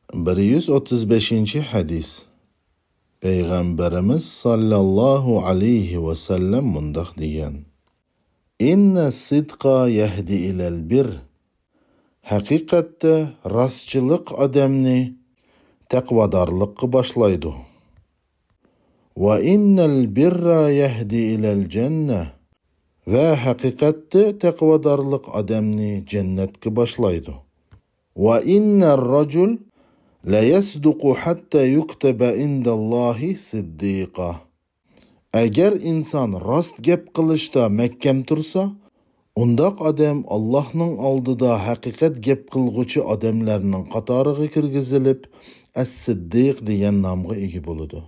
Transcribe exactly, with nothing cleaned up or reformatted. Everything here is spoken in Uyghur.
بىر يۈز ئوتتۇز بەشىنچى ھەدىس. پەيغەمبىرىمىز ساللاللاھۇ ئەلەيھى ۋەسەللەم مۇنداق دېگەن: «ئىننە سىدقا يەھدى ئىلەل بىر.» ھەقىقەتتە راستچىلىق ئادەمنى تەقۋادارلىققا باشلايدۇ. «ۋە ئىننەل بىررا يەھدى ئىلەل جەننە.» ۋە ھەقىقەتتە تەقۋادارلىق ئادەمنى جەننەتكە باشلايدۇ. «ۋە ئىننەر راجۇل لەيەسدۇقۇ ھەتتە يۇكتەبە ئىندەللاھى سىددىقا.» ئەگەر ئىنسان راست گەپ قىلىشتا مەھكەم تۇرسا، ئۇنداق ئادەم ئاللاھنىڭ ئالدىدا ھەقىقەت گەپ قىلغۇچى ئادەملەرنىڭ قاتارىغا كىرگۈزۈلۈپ، ئەس-سىددىق دېگەن نامغا ئىگە بولىدۇ.